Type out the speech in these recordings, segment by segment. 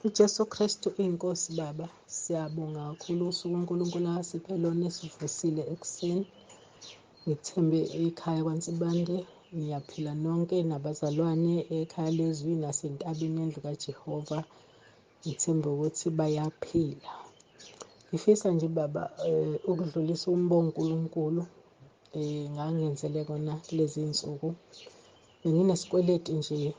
UJesu Kristu inkosi baba, siyabonga kakhulu usuku uNkulunkulu asiphe lona esivusile ekuseni. Ngithembe ekhaya kwaNsibande niyaphila nonke nabazalwane ekhaya lezwi nasentabeni yendlu kaJehova. Ngithembe ukuthi bayaphila. Ngifisa nje baba ukudlulisa umbongo uNkulunkulu ngangenzele kona kulezi insuku. Benginesikweleti nje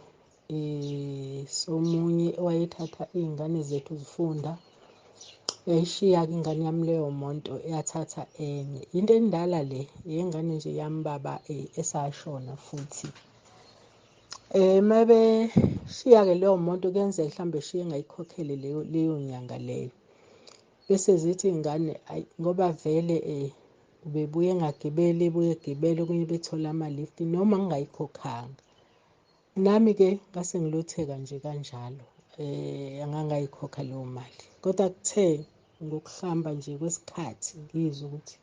somunye owayethatha iy'ngane zethu zifunda, yayishiya-ke ingane yami leyo monto yathatha enye. Into endala le yengane nje yami baba esashona futhi. Uma beshiya-ke leyo monto kuyenzeka mhlawumbe eshiye engayikhokhele leyo nyanga leyo. Bese zithi iy'ngane ayi ngoba vele ubebuye engagibeli, ebuye egibele okunye bethola ama-lift noma ngingayikhokhanga. Nami-ke ngase ngilutheka nje kanjalo, angangayikhokha leyo mali. Kodwa kuthe ngokuhamba nje kwesikhathi ngizwa ukuthi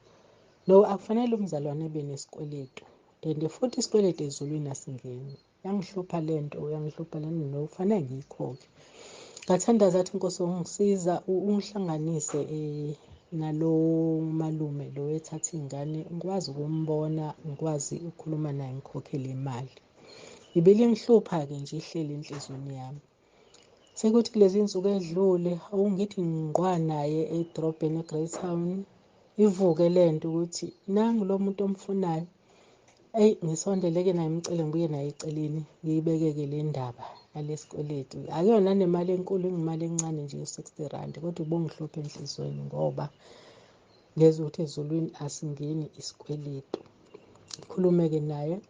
no, akufanele umzalwane ebe nesikweletu and futhi isikweletu ezulwini asingeni. Yangihlupha lento, yangihlupha lento, no kufanele ngiyikhokhe. Ngathandaza athi Nkosi ungisiza ungihlanganise nalo malume lo ethatha ingane, ngikwazi ukumbona, ngikwazi ukukhuluma naye, ngikhokhele imali. Ibile ngihlupha-ke nje ihleli enhliziyweni yami. Sekuthi kulezi insuku edlule awungithi ngiqwa naye edrobheni eGreytown, ivuke lento ukuthi nangu lo muntu omfunayo. Eyi ngisondeleke naye ngimcele ngibuye naye eceleni ngiyibekeke le ndaba yalesikweletu. Akuyona nemali enkulu, ingimali encane nje yo-60 rand, kodwa ubongihlupha enhliziyweni ngoba ngezwe ukuthi ezulwini asingeni isikweletu. Ngikhulume-ke naye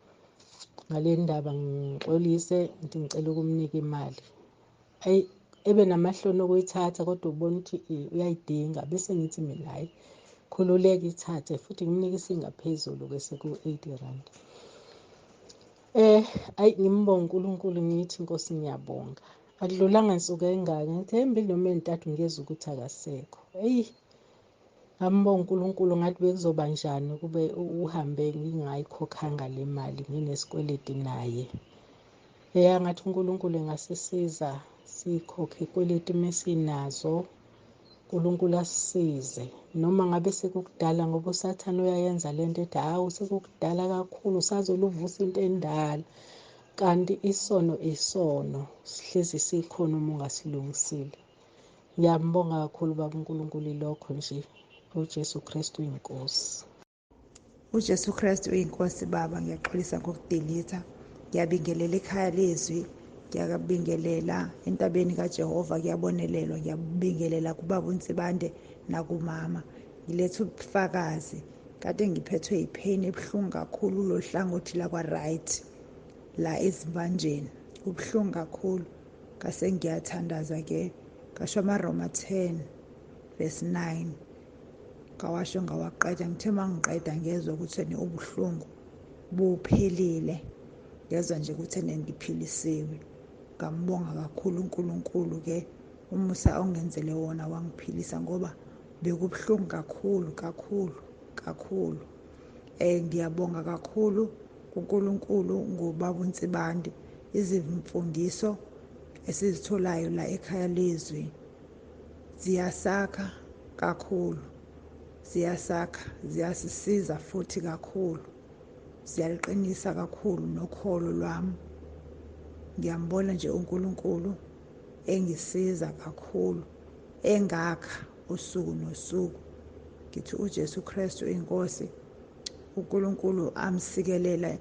ngale ndaba, ngixolise ngithi ngicela ukumnika imali. Ayi ebe namahloni okuyithatha kodwa ubona ukuthi uyayidinga, bese ngithi mina hayi khululeka ithathe, futhi ngimnike isingaphezulu-ke seku-80 rand. Ayi ngimbonga uNkulunkulu ngithi Nkosi ngiyabonga. Akudlulanga nsuku engaka, ngithi embili noma entathu ngiyezwa ukuthi akasekho. Eyi ngambonga uNkulunkulu ngathi bekuzoba njani kube uhambe ngingayikhokhanga le mali nginesikweleti naye. Eya ngathi uNkulunkulu engasisiza sikhokhe ikweleti mesinazo, uNkulunkulu asisize noma ngabe sekukudala, ngoba uSathane uyayenza lento ethi hawu sekukudala kakhulu usazoluvusa into endala, kanti isono isono sihlezi sikhona uma ungasilungisile. Ngiyambonga kakhulu baba uNkulunkulu ilokho nje. uJesu Kristu inkosi. UJesu Kristu uyinkosi baba, ngiyaxolisa ngokudelete. Ngiyabingelela ekhaya lezwi, ngiyabingelela entabeni kaJehova, kuyabonelelwa, ngiyabingelela kubaba uNsibande nakumama. Ngiletha ubufakazi kade ngiphethwe ipain ebuhlungu kakhulu lo hlangothi lakwa right la ezimbanjeni, kubuhlungu kakhulu. Ngase ngiyathandaza ke ngasho amaRoma 10 verse 9, ngawasho ngawaqeda. Ngithe mangiqeda ngezwa ukuthi ene ubuhlungu buphelile, ngezwa nje ukuthi ene ngiphilisiwe. Ngambonga kakhulu uNkulunkulu ke umusa ongenzele wona wangiphilisa, ngoba bekubuhlungu kakhulu kakhulu kakhulu. Ngiyabonga kakhulu kuNkulunkulu ngobaba uNsibande, izimfundiso esizitholayo la ekhaya lezwi ziyasakha kakhulu, ziyasakha, ziyasisiza futhi kakhulu, ziyaliqinisa kakhulu nokholo lwami. Ngiyambona nje uNkulunkulu engisiza kakhulu, engakha usuku nosuku. Ngithi uJesu Kristu inkosi, uNkulunkulu amsikelele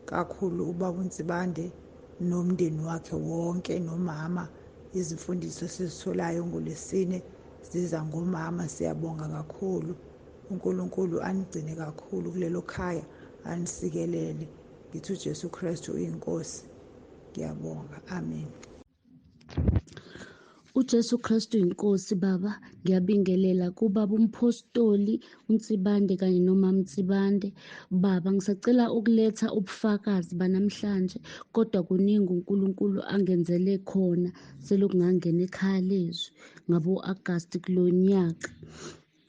kakhulu ubaba uNsibande nomndeni wakhe wonke nomama. Izimfundiso esizitholayo ngolesine ziza ngomama, siyabonga kakhulu. uNkulunkulu anigcine kakhulu kulelo khaya, anisikelele. Ngithi uJesu Kristu uyinkosi. Ngiyabonga, amen. uJesu Kristu inkosi baba, ngiyabingelela kubaba umpostoli uNsibande kanye nomama Nsibande. Baba ngisacela ukuletha ubufakazi banamhlanje, kodwa kuningi uNkulunkulu angenzele khona selokhu ngangena ekhaya lezwi ngabo-Agasti kulo nyaka.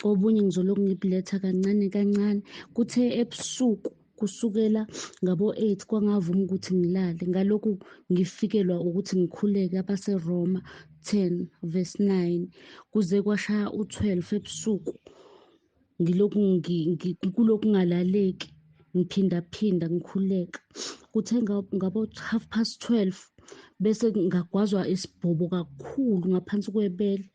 Obunye ngizolokhu ngibuletha kancane kancane. Kuthe ebusuku Kusukela ngabo-8 kwangavuma ukuthi ngilale. Ngalokhu ngifikelwa ukuthi ngikhuleke abaseRoma 10 verse 9 kuze kwashaya u-12 ebusuku. Ngilokhu kulokhu ngalaleki, ngiphindaphinda ngikhuleka. Kuthe ngabo 12:30 bese ngagwazwa isibhobo kakhulu ngaphansi kwebele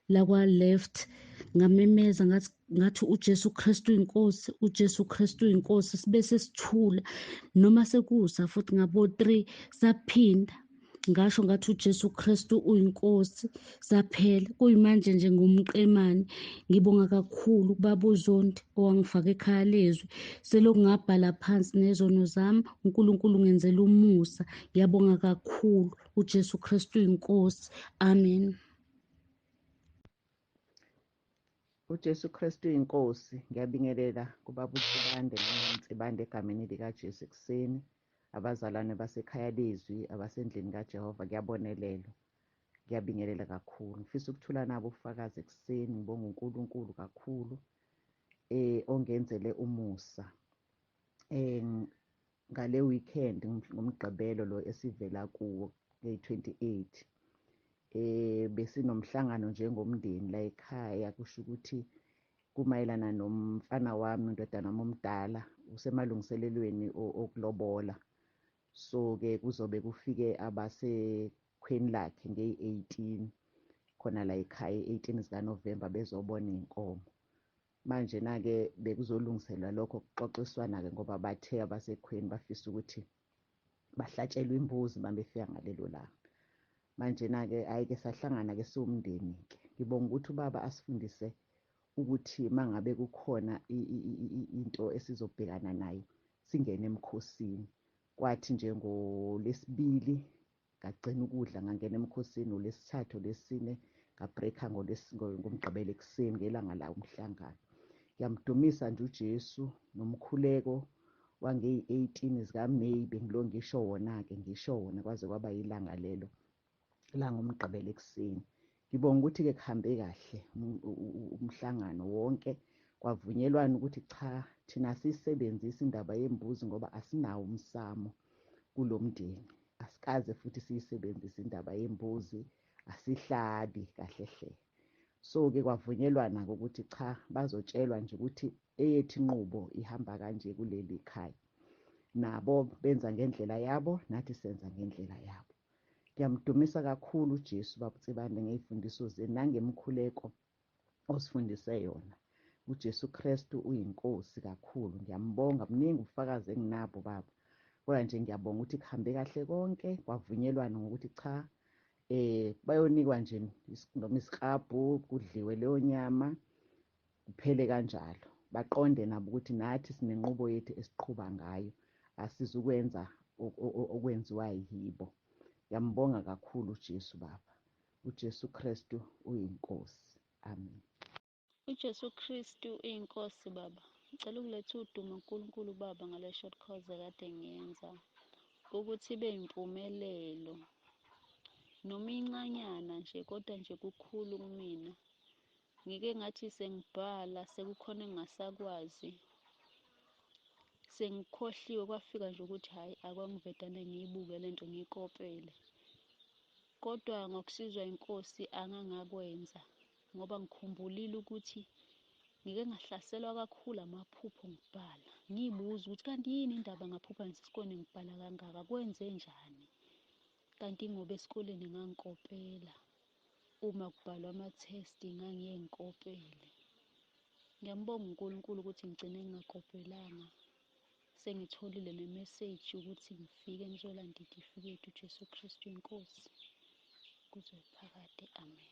lakwa left. Ngamemeza ngathi uJesu Kristu inkosi, uJesu Kristu inkosi. Sibe sesithula noma sekusa futhi ngabo 3 saphinda ngasho ngathi uJesu Kristu uyinkosi, saphela. Kuyimanje nje ngumqemane. Ngibonga kakhulu kubaba uZondi owangifaka ekhaya lezwi. Selokhu ngabhala phansi nezono zami, uNkulunkulu ngenzela umusa. Ngiyabonga kakhulu, uJesu Kristu uyinkosi. Amen. UJesu Kristu uyinkosi. Ngiyabingelela kubaba uNsibande noNsibande egameni likaJesu ekuseni. Abazalwane basekhaya lezwi, abasendlini kaJehova, kuyabonelelwa. Ngiyabingelela kakhulu. Ngifisa ukuthula nabo ubufakazi ekuseni. Ngibonga uNkulunkulu kakhulu ongenzele umusa. Ngale weekend ngomgqibelo lo esivela kuwo nge-28 besinomhlangano njengomndeni la ekhaya. Kusho ukuthi kumayelana nomfana wami, indodana wami omdala, usemalungiselelweni okulobola. So ke kuzobe kufike abasekhweni lakhe ngeyi-18 khona la ekhaya, 18 zikaNovemba, bezobona inkomo. Manje na-ke bekuzolungiselwa lokho, kuxoxiswana-ke ngoba bathe abasekhweni bafisa ukuthi bahlatshelwe imbuzi bambefika ngalelo langa. Manje na-ke hhayi-ke sahlangana-ke siwumndeni-ke. Ngibonga ukuthi ubaba asifundise ukuthi mangabe kukhona into esizobhekana nayo singene emkhosini. Kwathi nje ngolesibili ngagcina ukudla, ngangena emkhosini. Ngolesithathu, olesine ngabreaka, ngomgqibelo ekuseni ngelanga la umhlangano. Ngiyamdumisa nje uJesu nomkhuleko wangeyi-18 zikaMeyi, bengilo ngisho wona-ke, ngisho wona kwaze kwaba yilanga lelo langomgqibelo ekuseni. Ngibonga ukuthi-ke kuhambe kahle umhlangano wonke, kwavunyelwana ukuthi cha, thina asiyisebenzisi indaba yembuzi ngoba asinawo umsamo kulo mndeni, asikaze futhi siyisebenzise indaba yembuzi, asihlabi kahle hle. So-ke kwavunyelwana-ke ukuthi cha, bazotshelwa nje ukuthi eyethu inqubo ihamba kanje kuleli khaya. Nabo benza ngendlela yabo, nathi senza ngendlela yabo. Ngiyamdumisa kakhulu uJesu baba uNsibande ngey'mfundiso zenu nangemkhuleko osifundise yona. UJesu Kristu uyinkosi kakhulu. Ngiyambonga, buningi ubufakazi enginabo baba. Kodwa nje ngiyabonga ukuthi kuhambe kahle konke, kwavunyelwana ngokuthi cha, bayonikwa nje noma isiklabhu, kudliwe leyo nyama, kuphele kanjalo. Baqonde nabo ukuthi nathi sinenqubo yethu esiqhuba ngayo, asizukwenza okwenziwa yibo. Ngiyambonga kakhulu uJesu baba. uJesu Kristu uyinkosi. Amen. UJesu Kristu uyinkosi baba. Ngicela ukuletha udumo kuNkulunkulu baba ngale short course ekade ngiyenza, ukuthi ibe impumelelo noma incanyana nje, kodwa nje kukhulu kumina. Ngike ngathi sengibhala sekukhona engingasakwazi, sengikhohliwe, kwafika nje ukuthi hhayi akwangivedane ngiyibuke lento ngiyikopele. Kodwa ngokusizwa inkosi angangakwenza, ngoba ngikhumbulile ukuthi ngike ngahlaselwa kakhulu amaphupho ngibhala. Ngiyibuza ukuthi kanti yini indaba ngaphupha ngisesikoleni ngibhala kangaka, kwenze njani? Kanti ngoba esikoleni ngangikopela, uma kubhalwa ama-test ngangiye ngikopele. Ngiyambonga uNkulunkulu ukuthi ngigcine ngingakopelanga. Sengitholile ne-message ukuthi ngifike ngizolanda itifiketi. uJesu Kristu inkosi kuze phakade. Amen.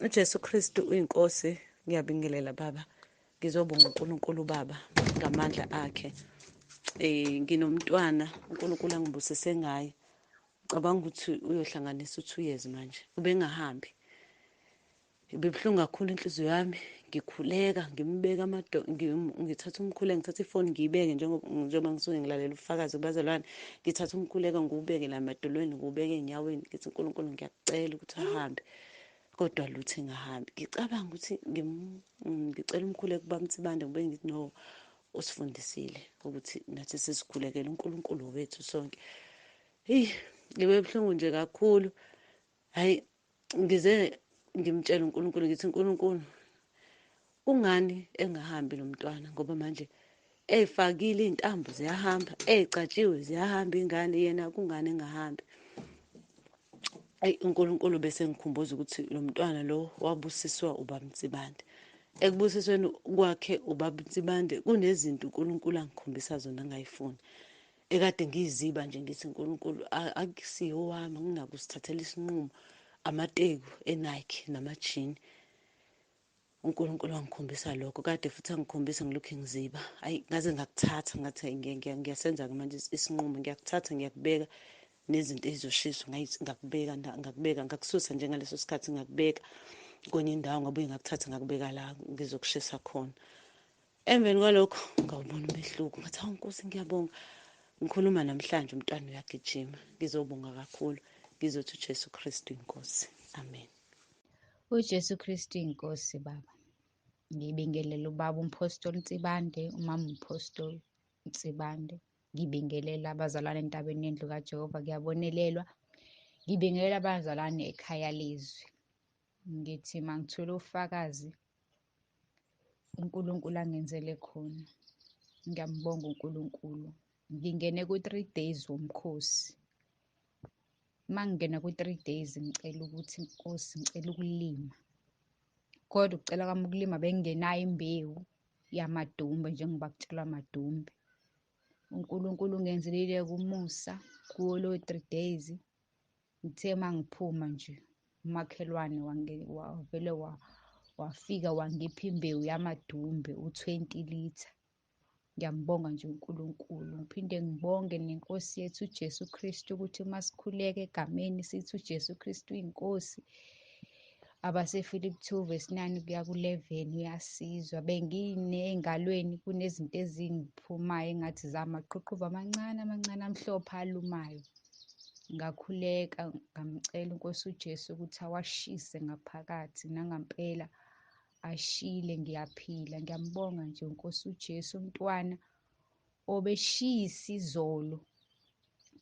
UJesu Kristu uyinkosi. Ngiyabingelela baba. Ngizobonga uNkulunkulu baba ngamandla akhe. Nginomntwana uNkulunkulu angibusise ngaye. Cabanga ukuthi uyohlanganisa u2 years manje. Ubengahambi. Ibebuhlungu kakhulu inhliziyo yami, ngikhuleka ngimbeka ngithatha umkhuleko, ngithatha ifoni ngiyibeke njengoba ngisuke ngilalela ubufakazi kubazalwane, ngithatha umkhuleko ngiwubeke la emadolweni, ngiwubeke ey'nyaweni, ngithi uNkulunkulu ngiyakucela ukuthi ahambe, kodwa lutho engahambi. Ngicabanga ukuthi ngicela umkhuleko kuba Mtsibande, ngibuye ngithi no, Usifundisile ukuthi nathi sizikhulekele uNkulunkulu wethu sonke. Hey, ngibe buhlungu nje kakhulu. Hayi, ngize ngimtshela uNkulunkulu, ngithi uNkulunkulu kungani engahambi lo mntwana, ngoba manje ey'fakile iy'ntambo ziyahamba, ey'catshiwe ziyahamba ingane, yena kungani engahambi? Ayi, uNkulunkulu bese ngikhumbuza ukuthi lo mntwana lo wabusiswa ubaba Nsibande. Ekubusisweni kwakhe ubaba Nsibande kunezinto uNkulunkulu angikhombisa zona angayifuni, ekade ngiyiziba nje ngithi uNkulunkulu akusiyo wami, ngingakusithathela isinqumo. Amateku eNike namajini, uNkulunkulu wangikhombisa lokho kade futhi angikhombisa, ngilokhu ngiziba. Ayi, ngaze ngakuthatha, ngathi ngiyasenza-ke manje isinqumo, ngiyakuthatha ngiyakubeka nezinto ezizoshiswa, ngakubeka ngakubeka ngakususa njengaleso sikhathi, ngakubeka kwenye indawo, ngabuye ngakuthatha ngakubeka la ngizokushisa khona. Emveni kwalokho ngawubona umehluko, ngathi hawu Nkosi ngiyabonga. Ngikhuluma namhlanje umntwana uyagijima, ngizobonga kakhulu, ngizothi uJesu Kristu inkosi. Amen. UJesu Kristu inkosi baba. Ngibingelela ubaba uMphostoli Nsibande, umama uMphostoli Nsibande. Ngibingelela abazalwane entabeni yendlu kaJehova, kuyabonelelwa. Ngibingelela abazalwane ekhaya lezwi. Ngithi mangithole ufakazi uNkulunkulu angenzele khona. Ngiyambonga uNkulunkulu. Ngingene ku-3 days womkhosi. Uma ngingena ku-3 days ngicela ukuthi Nkosi ngicela ukulima. Kodwa ukucela kwami ukulima bengingenayo imbewu yamadumbe njengoba kutshalwa amadumbe. uNkulunkulu ungenzelile kumusa kuwo lo 3 days. Ngithe uma ngiphuma nje umakhelwane wavele wafika wangipha imbewu yamadumbe u-20 litre. Ngiyambonga nje uNkulunkulu, ngiphinde ngibonge nenkosi yethu uJesu Kristu ukuthi uma sikhuleka egameni sithi uJesu Kristu uyinkosi. AbaseFilipi 2 verse 9 kuya ku-11 uyasizwa. Bengine engalweni kunezinto ezingiphumayo engathi zamaqhuqhuva amancane amancane amhlophe alumayo. Ngakhuleka ngamcela uNkosi uJesu ukuthi awashise ngaphakathi, nangampela ashile, ngiyaphila. Ngiyambonga nje uNkosi uJesu. Umntwana obeshisa izolo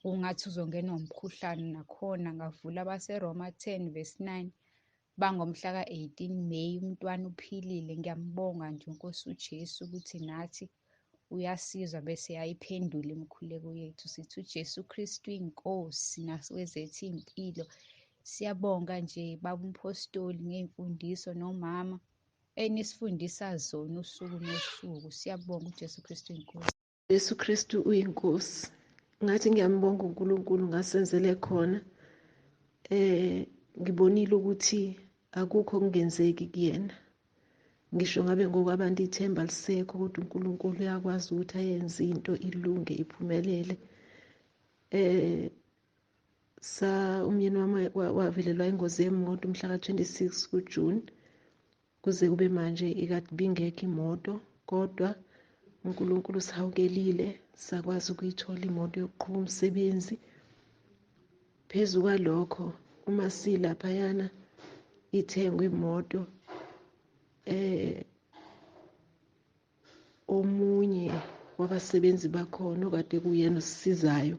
ungathi uzongenwa umkhuhlane, nakhona ngavula abaseRoma 10 verse 9 bangomhla ka-18 May, umntwana uphilile. Ngiyambonga nje uNkosi uJesu ukuthi nathi uyasizwa bese yayiphendula imikhuleko yethu. Sithi uJesu Kristu inkosi nasekwezethu impilo. Siyabonga nje baba uMphostoli ngey'mfundiso nomama enisifundisa zona usuku nosuku. Siyabonga uJesu Kristu inkosi. Jesu Kristu uyinkosi. Ngathi ngiyambonga uNkulunkulu ngasenzele khona. Ngibonile ukuthi akukho okungenzeki kuyena. Ngisho ngabe ngokwabantu ithemba lisekho, kodwa uNkulunkulu uyakwazi ukuthi ayenze into ilunge iphumelele. Umyeni wami wavelelwa ingozi yemoto mhla ka-26 kuJune, kuze kube manje ikade ibingekho imoto, kodwa uNkulunkulu usihawukelile sakwazi ukuyithola imoto yokuqhuba umsebenzi. Phezu kwalokho uma silaphayana ithengwe imoto, omunye wabasebenzi bakhona okade kuyena osisizayo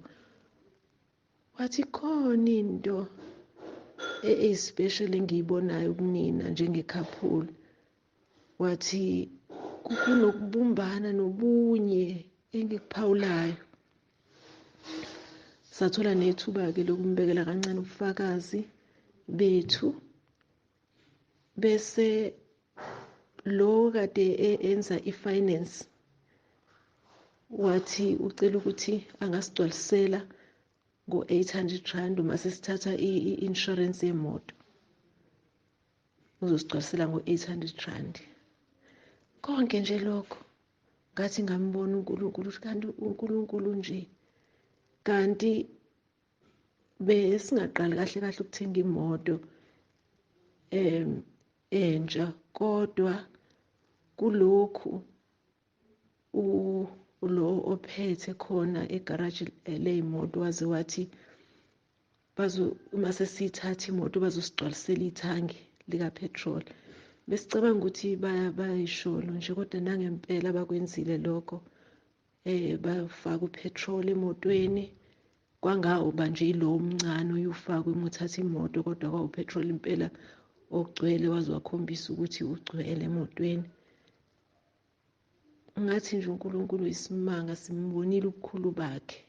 wathi khona into eyi-special engiyibonayo kunina njenge-couple. Wathi kunokubumbana nobunye engikuphawulayo. Sathola nethuba-ke lokumbekela kancane ubufakazi bethu, bese lo kade enza i-finance wathi ucela ukuthi angasigcwalisela ngo-800 rand uma sesithatha i-insurance yemoto, uzosigcwalisela ngo-800 rand. Konke nje lokho ngathi ngambona uNkulunkulu ukuthi kanti uNkulunkulu nje, kanti besingaqali kahle kahle ukuthenga imoto entsha, kodwa kulokhu lo ophethe khona egaraji ley'moto waze wathi uma sesiyithatha imoto bazosigcwalisela ithangi likapetrol. Besicabanga ukuthi bayisholo nje, kodwa nangempela bakwenzile lokho. Bafaka upetrol emotweni, kwangawo nje ilo omncane uyufaka uma uthatha imoto, kodwa kwawupetrol impela ogcwele, waze wakhombisa ukuthi ugcwele emotweni. Ngathi nje uNkulunkulu isimanga, simbonile ubukhulu bakhe,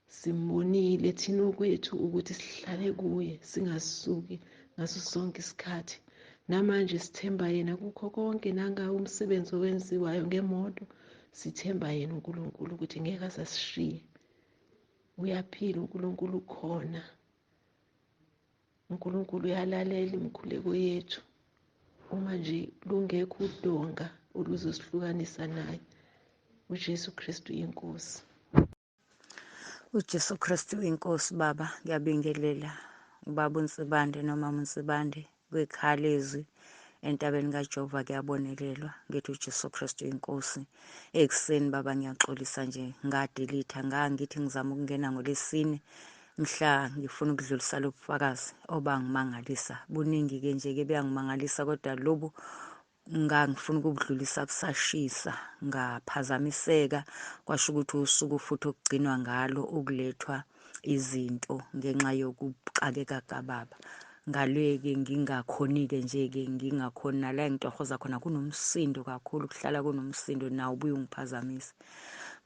simbonile thina okwethu ukuthi sihlale kuye singasuki ngaso sonke isikhathi. Namanje sithemba yena kukho konke, nangawo umsebenzi owenziwayo ngemoto, sithemba yena uNkulunkulu ukuthi ngeke azasishiye. Uyaphila uNkulunkulu, ukhona uNkulunkulu, uyalalela imikhuleko yethu. Uma nje lungekho udonga oluzosihlukanisa naye, uJesu Kristu inkosi. UJesu Kristu inkosi. Baba, ngiyabingelela ubaba uNsibande nomama uNsibande kwikhaya lezwi entabeni kaJehova, kuyabonelelwa. Ngithi uJesu Kristu inkosi. Ekuseni baba ngiyaxolisa nje, ngadelitha ngangithi ngizama ukungena ngolesine mhla ngifuna ukudlulisa lobufakazi obangimangalisa. Buningi-ke nje-ke buyangimangalisa, kodwa lobu ngangifuna ukubudlulisa busashisa, ngaphazamiseka, kwasho ukuthi usuku futhi okugcinwa ngalo ukulethwa izinto ngenxa yokuxakeka kababa. Ngalwe-ke ngingakhoni-ke nje-ke, ngingakhoni nala engitohoza khona, kunomsindo kakhulu, kuhlala kunomsindo nawo ubuye ungiphazamisa.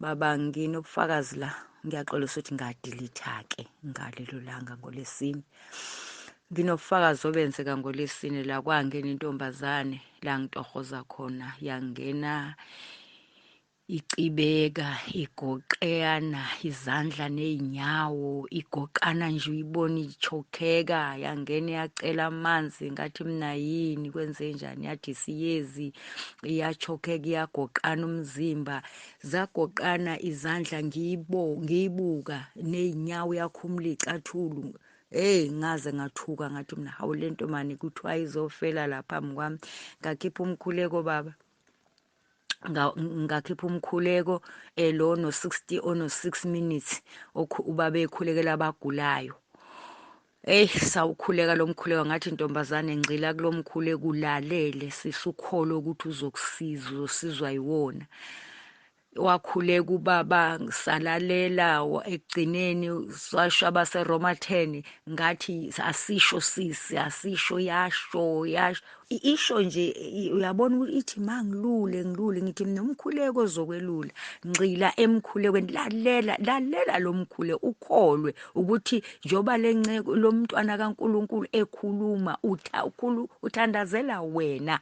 Baba, nginobufakazi la, ngiyaxolisa ukuthi ngadilitha-ke ngalelo langa ngolesine. Nginobufakazi obenzeka ngolesine la, kwangena intombazane la ngitohoza khona, yangena icibeka, igoqeyana izandla nezinyawo, igoqana nje uyibona ichokheka. Yangena yacela amanzi, ngathi mina yini, kwenze njani? Yathi siyezi, iyachokheka, iyagoqana umzimba, zagoqana izandla, ngiyibuka nezinyawo, yakhumula icathulo. Hey, ngaze ngathuka, ngathi mina hawu, lento mani kuthiwa izofela lapha phambi kwami. Ngakhipha umkhuleko baba, ngakhipha umkhuleko lo no 60 ono 6 minutes ubaba ekhulekela abagulayo. Hey, sawukhuleka lo mkhuleko, ngathi ntombazane ngcila kulo mkhuleko, ulalele sisukholwe ukuthi uzokusiza, uzosizwa yiwona. Wakhuleka ubaba, ngisalalela, ekugcineni swasho abaseRoma 10, ngathi asisho sisi, asisho, yasho yasho isho nje, uyabona ukuthi ithi mangilule ngilule, ngithi mina umkhuleko ozokwelula, ngcila emkhulekweni, lalela lalela lo mkhule, ukholwe ukuthi njoba lenceko lo mntwana kaNkuluNkulu ekhuluma, uthandazela wena,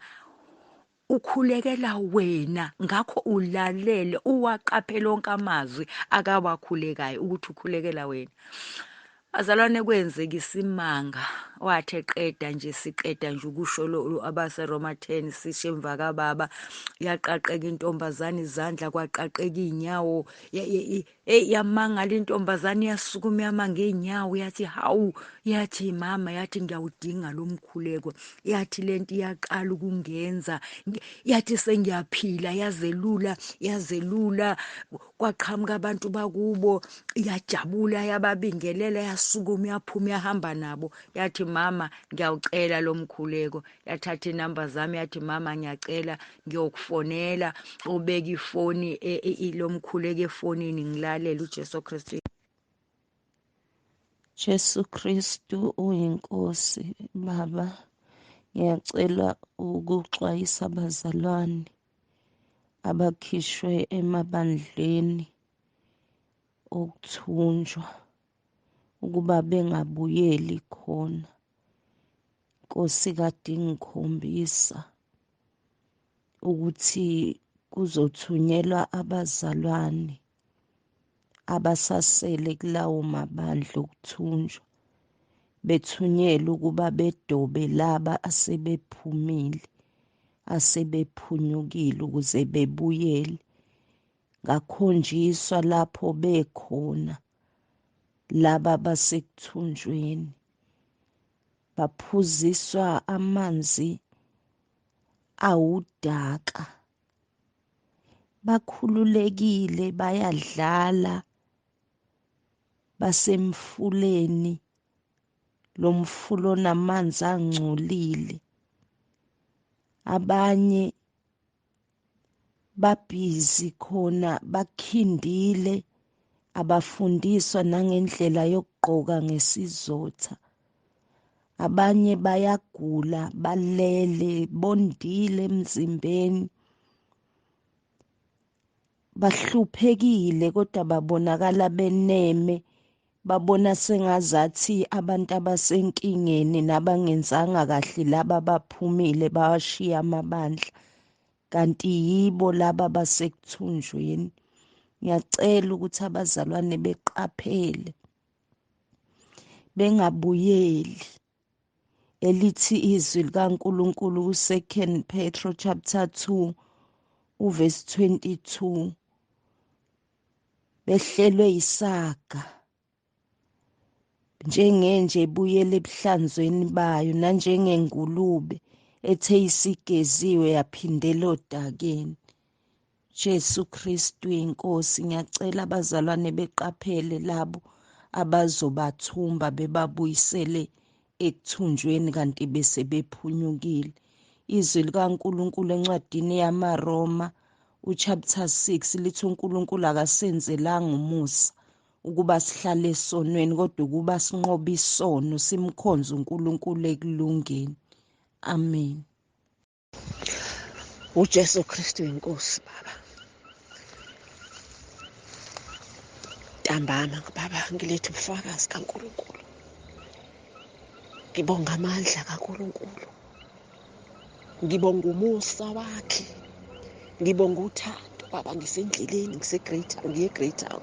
ukhulekela wena, ngakho ulalele, uwaqaphele onke amazwi akawakhulekayo ukuthi ukhulekela wena. Bazalwane, kwenzeka isimanga, wathi eqeda nje, siqeda nje ukusho lo abaseRoma 10, sisho emva kababa, yaqaqeka intombazane izandla, kwaqaqeka iy'nyawo. Hey, yamangala intombazane, yasukuma yama ngeenyawo, yathi hawu, yathi mama, yathi ngiyawudinga lo mkhuleko, yathi lento iyaqala ukungenza, yathi sengiyaphila, yazelula yazelula, kwaqhamuka abantu bakubo, yajabula, yababingelela, yasukuma yaphuma yahamba nabo, yathi mama ngiyawucela lo mkhuleko. Yathatha inamba zami, yathi mama ngiyacela ngiyokufonela, ubeke ifoni lo mkhuleko efonini, ngilalele uJesu Kristu. Jesu Kristu uyinkosi. Baba, ngiyacela ukuxwayisa abazalwane abakhishwe emabandleni okuthunjwa ukuba bengabuyeli khona. Nkosi kade ingikhombisa ukuthi kuzothunyelwa abazalwane abasasele kulawo mabandla okuthunjwa, bethunyelwe ukuba bedobe laba asebephumile, asebephunyukile, ukuze bebuyele. Ngakhonjiswa lapho bekhona laba basekuthunjweni, baphuziswa amanzi awudaka, bakhululekile, bayadlala, basemfuleni, lo mfula onamanzi angcolile. Abanye babhizi khona bakhindile, abafundiswa nangendlela yokugqoka ngesizotha. Abanye bayagula, balele, bondile emzimbeni, bahluphekile kodwa babonakala beneme, babona sengazathi abantu abasenkingeni nabangenzanga kahle laba baphumile bawashiya amabandla, kanti yibo laba basekuthunjweni. Ngiyacela ukuthi abazalwane beqaphele, bengabuyeli. Elithi izwi likaNkulunkulu ku-2 Petro chapter 2 uverse 22, behlelwe yisaga njengenje ebuyela ebuhlanzweni bayo, nanjengengulube ethe isigeziwe yaphindela odakeni. Jesu Kristu inkosi, ngiyacela abazalwane beqaphele labo abazobathumba bebabuyisele ekuthunjweni kanti bese bephunyukile. Izwi likaNkulunkulu encwadini yamaRoma uchapter 6 lithi uNkulunkulu akasenzelanga umusa ukuba sihlale esonweni, kodwa ukuba sinqobe isono simkhonze uNkulunkulu ekulungeni. Amen. UJesu Kristu inkosi baba. Ntambama baba ngiletha ubufakazi kaNkulunkulu. Ngibonga amandla kaNkulunkulu. Ngibonga umusa wakhe. Ngibonga uthando baba, ngisendleleni ngise-Great, ngiye Greytown.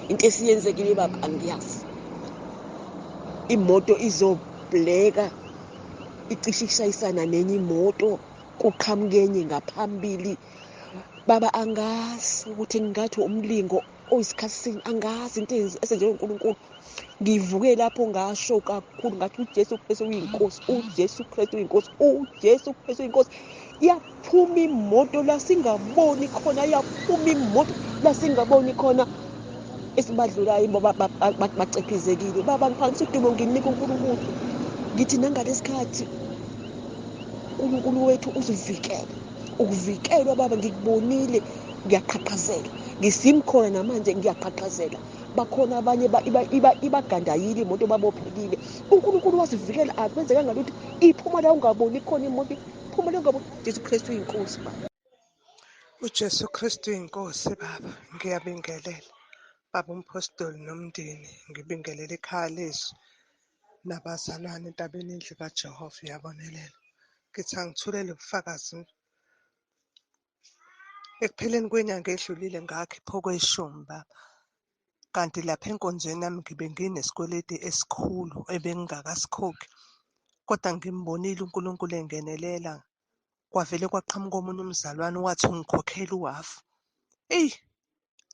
Into esiyenzekile baba angiyazi. Imoto izobleka icishe ishayisana nenye imoto, kuqhamuke enye ngaphambili. Baba angazi ukuthi ngingathi umlingo oyisikhathi, angazi into esenziwe uNkulunkulu. Ngivuke lapho ngasho kakhulu ngathi uJesu Kristu uyinkosi, uJesu Kristu uyinkosi, uJesu Kristu uyinkosi. Yaphuma imoto la singaboni khona, yaphuma imoto la singaboni khona. Esibadlulayo bacephizekile. Baba ngiphakamisa udumo nginika uNkulunkulu. Ngithi nangalesikhathi uNkulunkulu wethu uzivikele. Ukuvikelwa baba ngikubonile, ngiyaqhaqhazela. Ngisimkhona namanje ngiyaqhaqhazela. Bakhona abanye ibagandayile imoto babophekile. uNkulunkulu wasivikela, akwenzekanga lutho. Iphuma la ungaboni khona imoto, iphuma la ungaboni. Jesu Kristu uyinkosi baba. UJesu Kristu uyinkosi baba, ngiyabingelela. Baba umpostoli nomndeni, ngibingelela ikhaya lezwi nabazalwane entabeni endlu kaJehova iyabonelela. Ngithi angithulele ubufakazi. Ekupheleni kwenyanga edlulile ngakhipha okweshumi baba. Kanti lapha enkonzweni yami ngibe nginesikweleti esikhulu ebengingakasikhokhi. Kodwa ngimbonile uNkulunkulu engenelela. Kwavele kwaqhamuka omunye umzalwane wathi ungikhokhela uhafu. Eyi,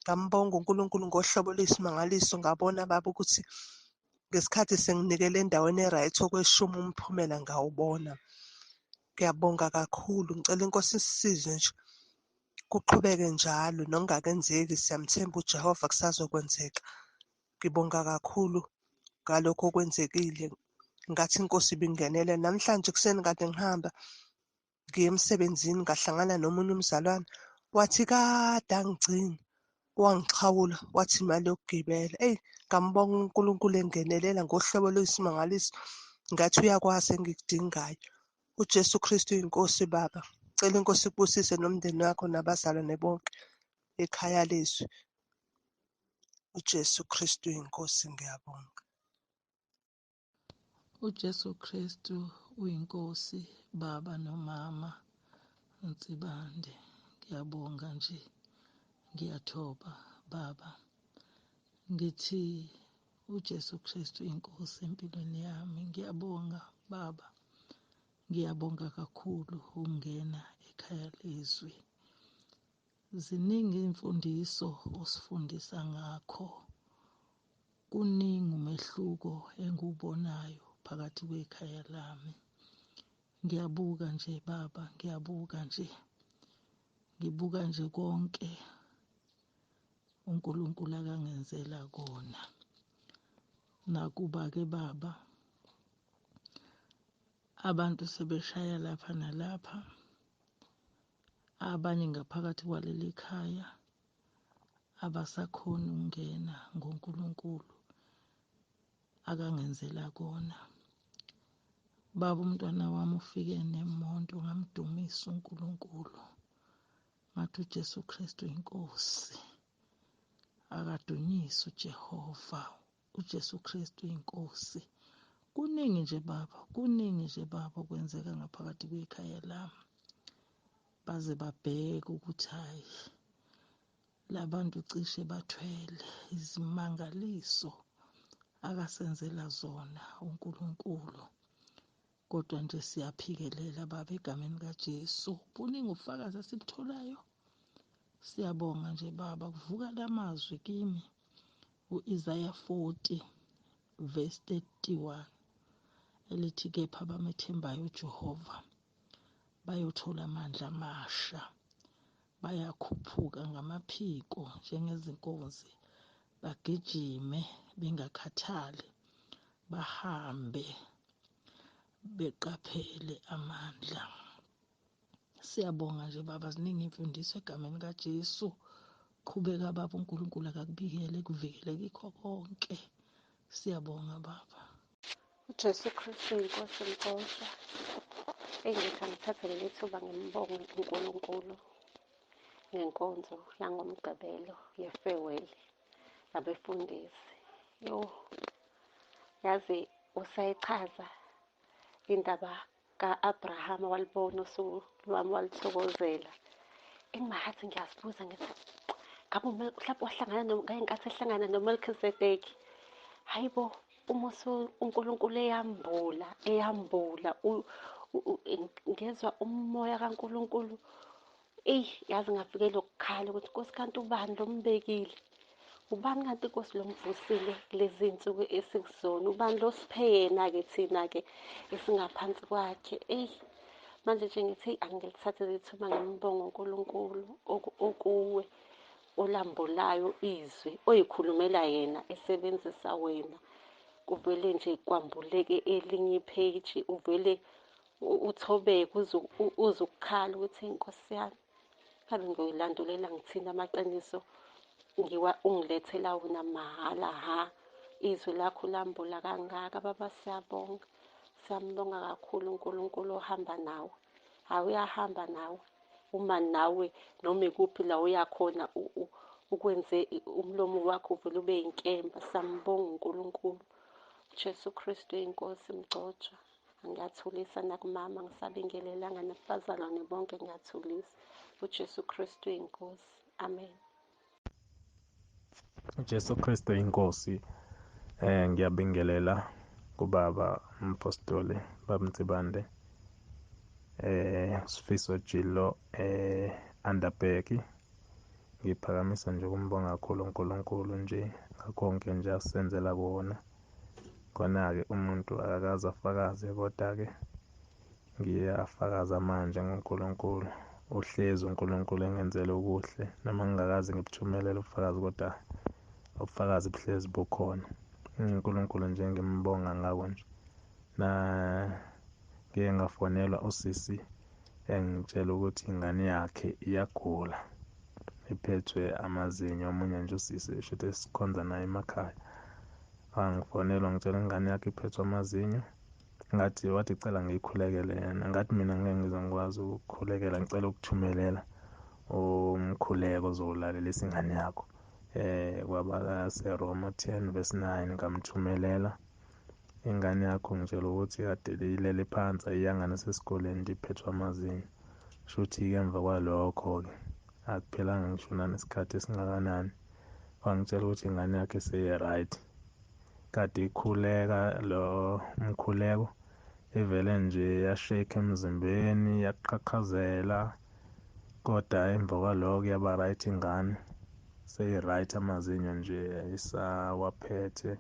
ngambonga uNkulunkulu ngohlobo oluyisimangaliso, ngabona baba ukuthi ngesikhathi senginikele endaweni e-right okweshumi umphumela ngawubona. Ngiyabonga kakhulu, ngicela inkosi isisize nje kuqhubeke njalo, nokungakenzeki siyamthemba uJehova kusazokwenzeka. Ngibonga kakhulu ngalokho okwenzekile, ngathi inkosi ibingenele. Namhlanje ekuseni kade ngihamba ngiye emsebenzini ngahlangana nomunye umzalwane, wathi kade angigcina wangixhawula wathi imali yokugibela. Eyi, ngambonga uNkulunkulu engenelela ngohlobo oluyisimangaliso, ngathi uyakwazi engikudingayo. UJesu Kristu uyinkosi baba. Cela inkosi ikubusise nomndeni wakho nabazalwane bonke ekhaya lezwi. UJesu Kristu uyinkosi, ngiyabonga. UJesu Kristu uyinkosi baba nomama Nsibande, ngiyabonga nje, ngiyathoba baba. Ngithi uJesu Kristu inkosi empilweni yami, ngiyabonga baba. Ngiyabonga kakhulu ukungena ekhaya lezwi. Ziningi imfundiso osifundisa ngakho. Kuningi umehluko engiwubonayo phakathi kwekhaya lami. Ngiyabuka nje baba, ngiyabuka nje. Ngibuka nje konke uNkulunkulu akangenzela kona. Nakuba ke baba Abantu sebeshaya lapha nalapha, abanye ngaphakathi kwaleli khaya abasakhoni ukungena ngoNkulunkulu akangenzela kona. Baba, umntwana wami ufike nemonto, ngamdumisa uNkulunkulu, ngathi uJesu Kristu inkosi, akadunyiswe uJehova, uJesu Kristu inkosi. Kuningi nje baba, kuningi nje baba okwenzeka ngaphakathi kwekhaya lami, baze babheke ukuthi hayi labantu cishe bathwele izimangaliso akasenzela zona uNkulunkulu. Kodwa nje siyaphikelela baba egameni kaJesu. Buningi ubufakazi esibutholayo. Siyabonga nje baba, kuvuka lamazwi kimi u-Isaya 40 verse 31 elithi kepha abamethembayo uJehova bayothola amandla amasha, bayakhuphuka ngamaphiko njengezinkozi, bagijime bengakhathali, bahambe beqaphele amandla. Siyabonga nje baba, ziningi imfundiso egameni kaJesu. Qhubeka baba, uNkulunkulu akakubikele, kuvikele kikho konke. Siyabonga baba. UJesu Kristu inkosi Mxoshwa. Engithi angithathe leli thuba ngimbonge uNkulunkulu ngenkonzo yangoMgqibelo ye-farewell yabefundisi. Yo, yazi usayichaza indaba ka-Abrahama, walibona usuku lwami walithokozela. Engingathi ngiyazibuza ngithi ngabe mhlawumbe wahlangana ngenkathi ehlangana noMelkisedeki. Hayi bo, uma uNkulunkulu eyambula, eyambula, ngezwa umoya kaNkulunkulu. Eyi, yazi ngafikelwa ukukhala ukuthi Nkosi kanti ubani lombekile? Ubani kanti Nkosi lomvusile kulezi iy'nsuku esikuzona? Ubani losiphe yena-ke thina-ke esingaphansi kwakhe? Eyi, manje nje ngithi angilithathe leli thuba ngimbonge uNkulunkulu okuwe olambulayo izwi, oyikhulumela yena esebenzisa wena. Kuvele nje kwambuleke elinye ipheji, uvele uthobeke uze ukukhala ukuthi Nkosi yami, ngabe ngiyoyilandulela ngithini amaqiniso ungilethela wona mahhala ha. Izwi lakho lambula kangaka baba, siyabonga, siyambonga kakhulu uNkulunkulu ohamba nawe. Hawu, uyahamba nawe, uma nawe noma ikuphi la uyakhona ukwenze umlomo wakho uvele ube yinkemba. Siyambonga uNkulunkulu Jesu Kristu inkosi Mgcotshwa. Ngiyathulisa nakumama, ngisabingelelanga nabazalwane bonke, ngiyathulisa. uJesu Kristu inkosi. Amen. uJesu Kristu inkosi. Ngiyabingelela kubaba umpostoli Baba Nsibande, Sifiso Jilo Underberg. Ngiphakamisa nje ukumbonga kakhulu uNkulunkulu nje ngakho konke nje asenzela kona. Khona-ke umuntu akakaze afakaze, kodwa-ke ngiyafakaza manje ngoNkulunkulu. Uhlezi uNkulunkulu engenzele okuhle, noma ngingakaze ngibuthumelele ubufakazi, kodwa ubufakazi buhlezi bukhona. uNkulunkulu nje ngimbonga ngako nje. Na ngike ngafonelwa usisi engitshela ukuthi ingane yakhe iyagula, iphethwe amazinyo. Omunye nje usisi shuthi esikhonza naye emakhaya wangifonela ngitshela ingane yakhe iphethwe amazinyo. Ngathi wathi cela ngiyikhulekele yena, ngathi mina ngeke ngize ngikwazi ukukhulekela, ngicela ukuthumelela umkhuleko ozowulalelisa ingane yakho. KwabaseRoma 10 verse 9 ngamthumelela ingane yakho, ngitshela ukuthi kade ilele phansi ayiyanga nasesikoleni nje iphethwe amazinyo. Shuthi-ke emva kwalokho-ke akuphelanga ngisho nanesikhathi esingakanani, wangitshela ukuthi ingane yakhe seyi-right. Kade ikhuleka lo mkhuleko, ivele nje yashake emzimbeni, yaqhaqhazela, kodwa emva kwaloko yaba right ingane, seyi-right amazinyo nje isawaphethe.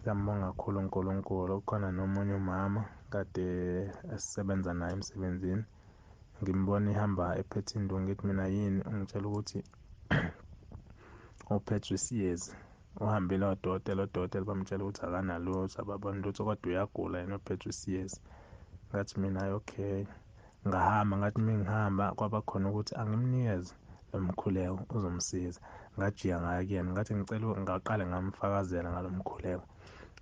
Siyambonga kakhulu uNkulunkulu. Kukhona nomunye umama kade esisebenza naye emsebenzini, ngimbona ihamba ephethe induku, ngithi mina yini, ungitshela ukuthi uphethwe isiyezi. Uhambile odokotela, odokotela bamtshela ukuthi akanalutho, ababoni lutho, kodwa uyagula yena, uphethwe isiyezi. Ngathi mina okay, ngahamba. Ngathi mengihamba kwaba khona ukuthi angimnikeze lo mkhuleko uzomsiza. Ngajika ngaya kuyena, ngathi ngicela, ngaqale ngamfakazela ngalo mkhuleko,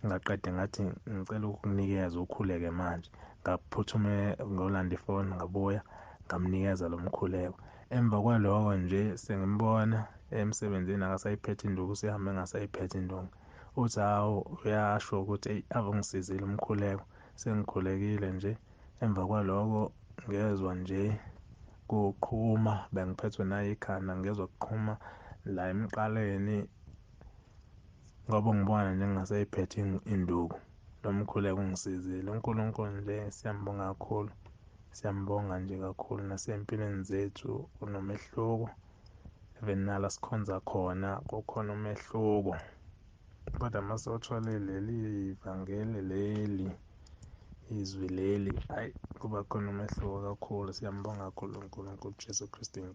ngaqede ngathi ngicela ukukunikeza ukhuleke manje. Ngaphuthume ngolanda ifoni, ngabuya ngamnikeza lo mkhuleko. Emva kwaloko nje sengimbona emsebenzini akasayiphethe induku, usehambe engasayiphethe induku. Uthi hawu, uyasho ukuthi eyi, ave ungisizile umkhuleko, sengikhulekile nje. Emva kwaloko ngezwa nje kuqhuma, bengiphethwe nayikhanda, ngezwa kuqhuma la emqaleni ngoba ngibona nje ngingasayiphethe induku. Lo mkhuleko ungisizile uNkulunkulu nje, siyambonga kakhulu, siyambonga nje kakhulu. Nasey'mpilweni zethu kunomehluko, even nala sikhonza khona kukhona umehluko, kodwa uma sewuthole leli vangeli leli izwi leli, ayi, kuba khona umehluko kakhulu. Siyambonga kakhulu uNkulunkulu Jesu Kristu.